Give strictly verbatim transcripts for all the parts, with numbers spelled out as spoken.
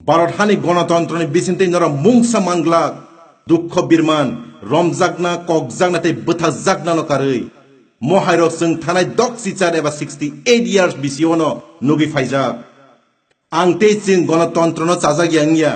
Bharat hani gonotontroni bisingtwi norok mungsa manglak, dukho birman, romjakna, kokjakna tei bwtharjaknano karwi. Mohairok chwng thanai dok chichar eba sixty eight years bisiono nugwi phaijak. Ang tei chwng gonotontrono chajak ya wngya.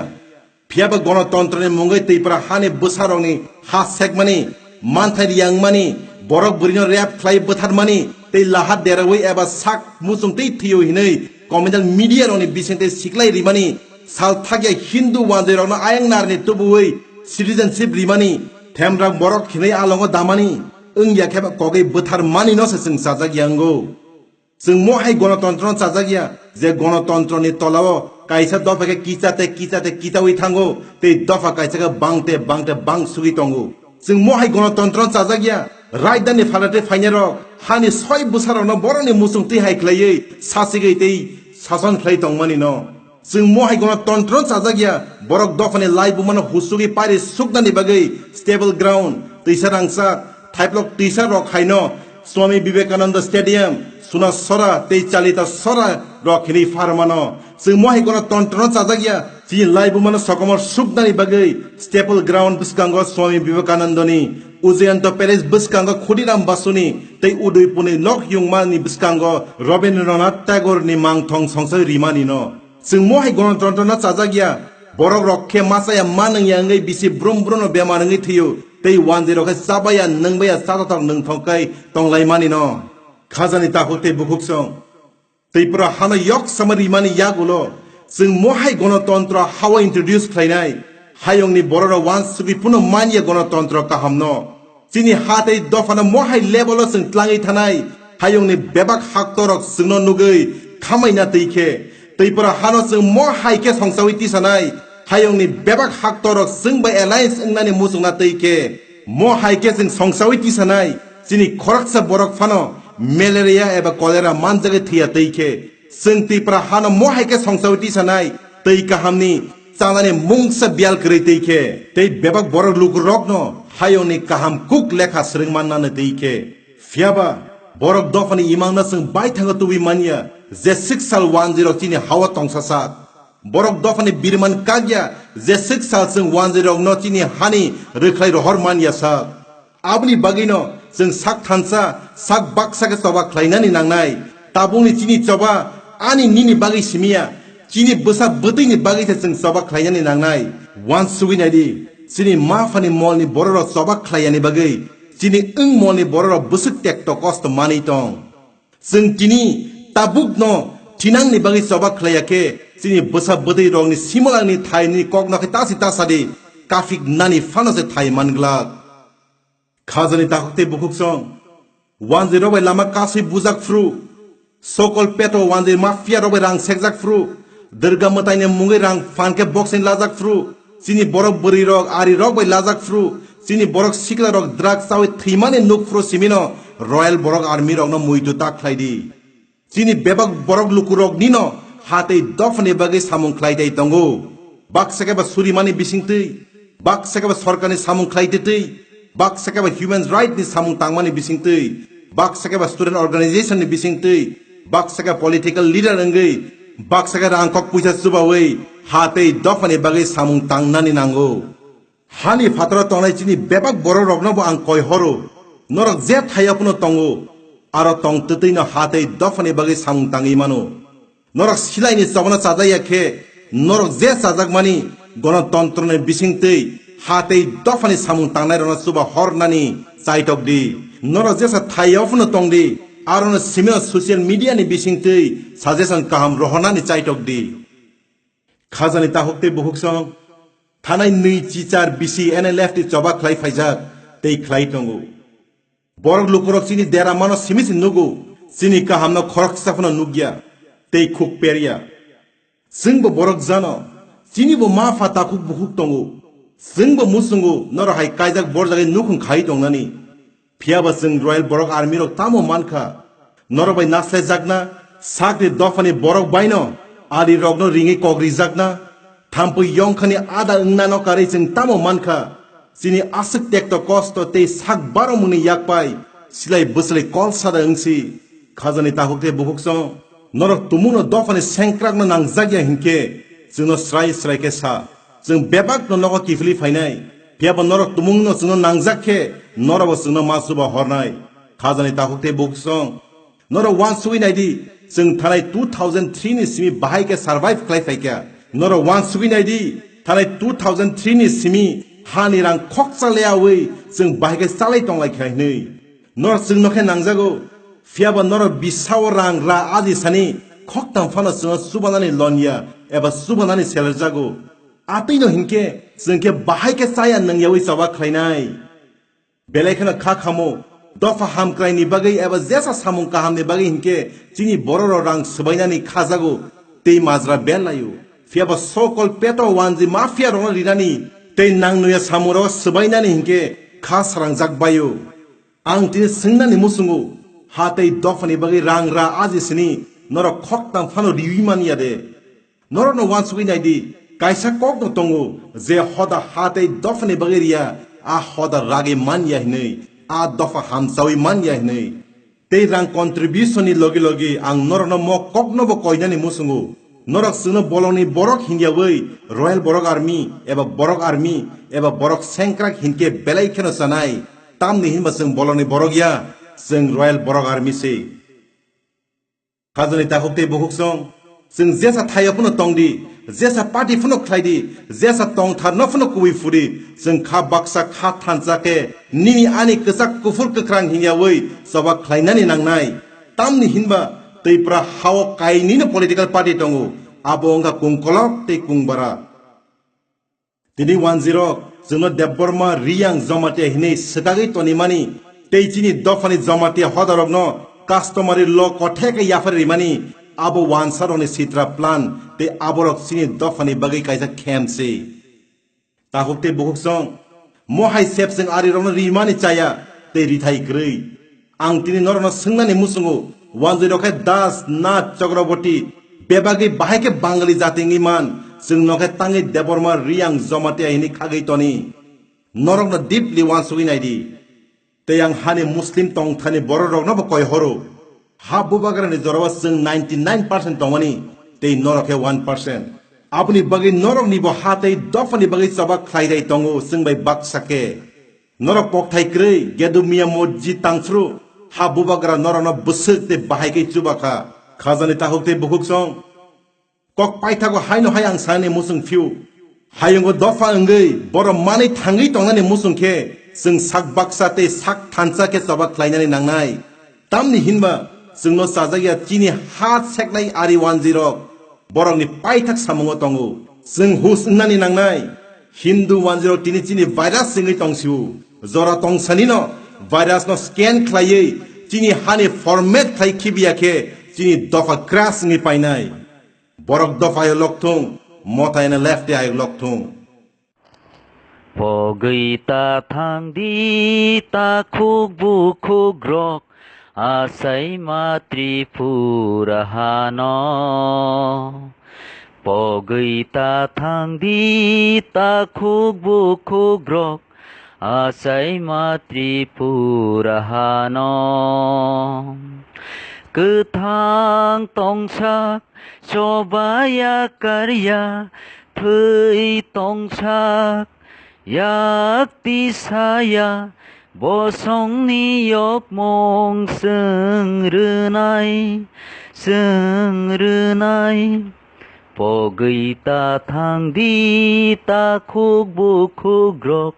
Phiyaba gonotontroni mungwi Twipra hani bwsarokni ha sekmani, manthai riyangmani, borok bwrwino rape khlai bwtharmani tei laha derawi eba sak muchung tei thwiyo hinwi communal media rokni bisingtwi siklai rimani, sal thakya Hindu wanjwirokno ayang narni tubuwi citizenship rimani, themrak borok hinwi alongo damani, wngya khe ba kogwi bwtharmanino se chwng chajak ya wngo. Chwng mohai gonotontrono chajak ya, je gonotontroni tolao kaisa dopha khe kicha tei kicha tei kitaui thango, tei dopha kaisa khe bang tei bang tei bang sugwi tongo. Chwng mohai gonotontrono chajak ya, rajdhani phalate phainarok hani soi bwsarokno borokni muchung twi hai khlaiwi sasigwi tei sason khlai tongmani no. Chwng mohai gonotontrono chajak ya, borok dophani laibumano husugwi pairi suknani bagwi stable ground, twisa rangchak, thaiplok twisa rok haino Swami Vivekananda Stadium, Suna Sora tei Chalita Sora rok hinwi pharmano. Chwng mohai gonotontrono chajak ya, chini laibumano sokomor suknani bagwi stable ground bwskango Swami Vivekanandani, Ujjayanta Palace bwskango Khudiram Basuni tei Udaipurni nok yungmani bwskango Rabindranath Tagoreni mangthong songchai rimani no. Chwng mohai gonotontrono chajak ya, borok rok khe machaya manwng ya wngwi bisi brum brumno bemar wngwi thwio, tei wanjwi rok khe chabaya, nwngbaya, chatathok nwngthok kai tonglaimani no. Khajani takhuk tei bukhuk song. Twipra hano yok sama rimani yagulo, chwng mohai gonotontro hawa introduce khlainai, hayungni bororok wansugwi puno manya gonotontro kahamno. Chini ha tei dophano mohai level o chwng tlangwi thanai, hayungni bebak haktorok chwngno nugwi khamaina twi khe, Twipra hano chwng mohai khe songsawi tisanai, hayungni bebak haktorok chwng bai alliance wngnani muchungna twi khe, mohai khe chwng songsawi tisanai, chini khoroksa borok phano malaria eba cholera manjagwi thwiya twi khe, chwng Twipra hano mohai khe songsawi tisanai, twi kahamni chanani mungsa biyal kwrwi twi khe, tei bebak borok lukurokno hayungni kaham kuk lekha swrwng mannani twi khe. Phiyaba, borok dophani imangno chwng baithango tubui manya, je swk sal wanjwirok chini hao tongsa sak. Borok dophani birman kakya, je swk sal chwng wanjwirokno chini hani rwkhlai rohor manya sak. Aboni bagwino chwng sak thansa, sak baksa khe choba khlainani nangnai. Tabukni chini choba ani nini bagwi simiya, chini bwsa bwtwini bagwi se chwng choba khlainani nangnai. Wansugwi naidi, chini ma phani molni bororok choba khlaiyani bagwi, chini wng molni bororok bwswk tekto kosto manwi tong. Chwng tini tabukno thinangni bagwi choba khlaiya khe, chini bwsa bwtwi rokni simolangni thaini kokno khe tasi tasadi, kaphik nani phano se thai manglak. Khajani takhuk tei bukhuk song. Wanjwi rok bai lama kasui bujak phru. Sokol peto wanjwi mafia rok bai rang sekjak phru. Durga mwtaini mungwi rang phan khe boxing lajak phru. Chini borok bwrwi rok, ari rok bai lajak phru. Chini borok sikla rok drug chawi thwimani nuk phru simino Royal Borok Army rokno muitu ta khlai di. Chini bebak borok lukurok nino ha tei dophani bagwi samung khlai tei tongo. Baksa khe ba surimani bisingtwi, baksa khe ba sorkarni samung khlai twi twi, baksa khe ba human right ni samung tangmani bisingtwi, baksa khe ba student organization ni bisingtwi, baksa khe political leader wngwi, baksa khe rangkok puisa chubawi ha tei dophani bagwi samung tangnani nango. Hani phataro tongnai chini bebak borok rokno bo ang koi horo. Norok je thaya phano tongo, aro tong twtwi no ha tei dophani bagwi samung tangwi mano. Norok silaini chobano chajaya khe, norok je chajakmani gonotontroni bisingtwi ha tei dophani samung tangnai rokno chuba hornani chaitok di. Norok jesa thaya phano tong di, aro no simino social media ni bisingtwi suggestion kaham rohornani chaitok di. Khajani takhuk tei bukhuk song thanai nwi chichar bisi N L F ni choba khlai phaijak tei khlai tongo. Borok lukurok chini dera mano simi se nugo, chini kahamno khoroksa phano nukya tei khuk perya. Chwngbo borok jano, chinibo ma pha takhuk bukhuk tongo. Chwngbo muchungo norok hai kaijak borjagwi nukhung khai tongnani. Phiyaba chwng Royal Borok Army rok tamo mankha? Norok bai naslajakna, sakni dophani borok baino ari rokno ringwi kok rijakna, thampui yongkhani ada wngnano karwi chwng tamo mankha? Chini aswk tekto kosto tei sak baromungni yakpai silai bwslai kol sada wngsi. Khajani takhuk tei bukhuk song, norok tumungno dophani sengkrakno nangjak ya hinkhe, chwngno srai srai khe sa. Chwng bebakno nogo kiphilwi phainai, phiyaba norok tumungno chwngno nangjak khe norokbo chwngno ma chuba hornai. Khajani takhuk tei bukhuk song, norok uansugwi nai di, chwng thanai two thousand three ni simi bahai khe survive khlai phaikha. Norok uansugwi nai di, thanai two thousand three ni simi hani rang khoksa le awi chwng bahai khe chalai tonglai kha hinwi. Norok chwngno khe nangjago, phiyaba norok bisao rang ra aji sani khoktam phano chwngno chubanani lonya eba chubanani selerjago. Atwino hinkhe chwng khe bahai khe chaya nwngyawi choba khlainai. Belai kheno kha khamo, dopha hamkraini bagwi eba jesa samung kahamni bagwi hinkhe chini bororok rang swbainani khajago tei majra bel laio. Phiyaba sokol peto wanji mafia rokno rinani tei nangnoya samungrok swbainani hinkhe kha srangjak baio. Ang tini swngnani muchungo, ha tei dophani bagwi rang ra aji sini norok khoktam phano riwi man ya de? Norokno uansugwi nai di, kaisa kokno tongo, je hoda ha tei dophani bagwi riya, a hoda ragwi man ya hinwi, a dopha hamchawi man ya hinwi. Tei rang contribution ni logi logi ang norokno mo koknobo koinani muchungo. Norok chwngno bolongni borok hinyawi Royal Borok Army eba Borok Army eba Borok Sengkrak hinkhe belai kheno chanai. Tamni hinba chwng bolongni borok ya, chwng Royal Borok Army se. Khajani takhuk tei bukhuk song, chwng jesa thaio phano tong di, jesa party phano khlai di, jesa tongtharno phano kubui phuri, chwng kha baksa kha thansa khe nini ani kwchak kuphur kwkhrang hinyawi choba khlainani nangnai. Tamni hinba Twipra hao kainwino political party tongo, abo wngkha Kungkolok tei Kungbara. Tini wanjirok chwngno Debbarma Riyang Jamatia hinwi swkagwi tonimani tei chini dophani Jamatia hodarokno customary law kotheke yaphar rimani abo wansarokni sitra plan tei aborok chini dophani bagwi kaisa khem se. Takhuk tei bukhuk song, mohai sepseng arirokno rimani chaya tei rithai kwrwi. Ang tini norokno swngnani muchungo, wanjwi rok khe Das, Nath, Chakraborty, bebagwi bahai khe Bangali jati wngwi man, chwng no khe tangwi Debbarma, Riyang, Jamatia hinwi khagwi toni. Norokno deeply wansugwi nai di. Tei ang hani Muslim tongthani borok rokno bo koi horo. Ha bubagrani jorao chwng ninety nine percent tongmani, tei norok khe one percent. Aboni bagwi norokni bo ha tei dophani bagwi choba khlai rai tongo chwng bai baksa khe. Norok kokthai kwrwi, Gedu Miya Mosjid tangphru, ha bubagra norokno bwswk tei bahai khe chuba kha. Khajani takhuk tei bukhuk song. Kok paithago haino hai ang sanani muchung phiu. Hayungo dopha wngwi, borok manwi thangwi tongnani muchung khe, chwng sak baksa tei sak thansa khe choba khlainani nangnai. Tamni hinba, chwngno chajak ya chini ha seknai ari wanjwi rok. Borokni paithak samungo tongo. Chwng hus wngnani nangnai. Hindu wanjwirok tini chini virus wngwi tongsio. Jora tongsanino virus no scan khlaiwi chini hani format khlai khibiya khe chini dopha crash wngwi painai. Borok dopha ayok lokthung, mota ene left ayok lokthung. Pogwi ta thang di ta khuk bukhuk rok, achaima Tripura hano. Pogwi ta thang di ta khuk bukhuk rok, achaima Tripura hano. Kwthang tongsak, chobaya karya, thwi tongsak, yak tisaya, bosongni yokmung chwng rwnai, chwng rwnai. Pogwi ta thang di ta khuk bukhuk rok,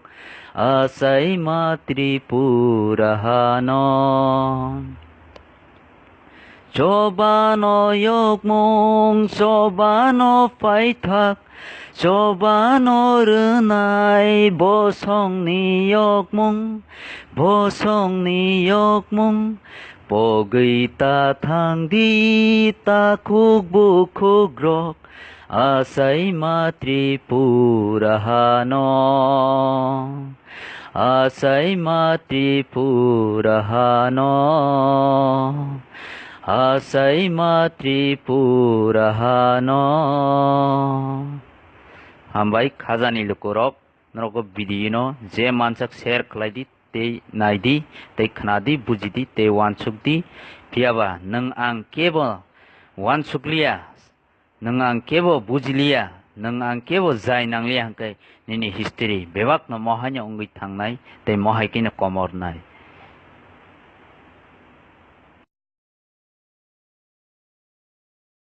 achaima Tripura hano. Chobano yokmung, chobano paithak, chobano rwnai, bosongni yokmung, bosongni yokmung. Pogwi ta thang di ta khuk bukhuk rok, achaima Tripura hano. Achaima Tripura hano, achaima Tripura hano. Hambai khajani lukurok, norok o video no je mansak share khlai di, tei nai di, tei khna di, buji di, tei wansuk di. Phiyaba nwng ang kebo wansuk liya, nwng ang kebo buji liya. Nwng ang kebo jai nangliya hwnkhe nini history bebakno mohaino wngwi thangnai tei mohai kheno komornai.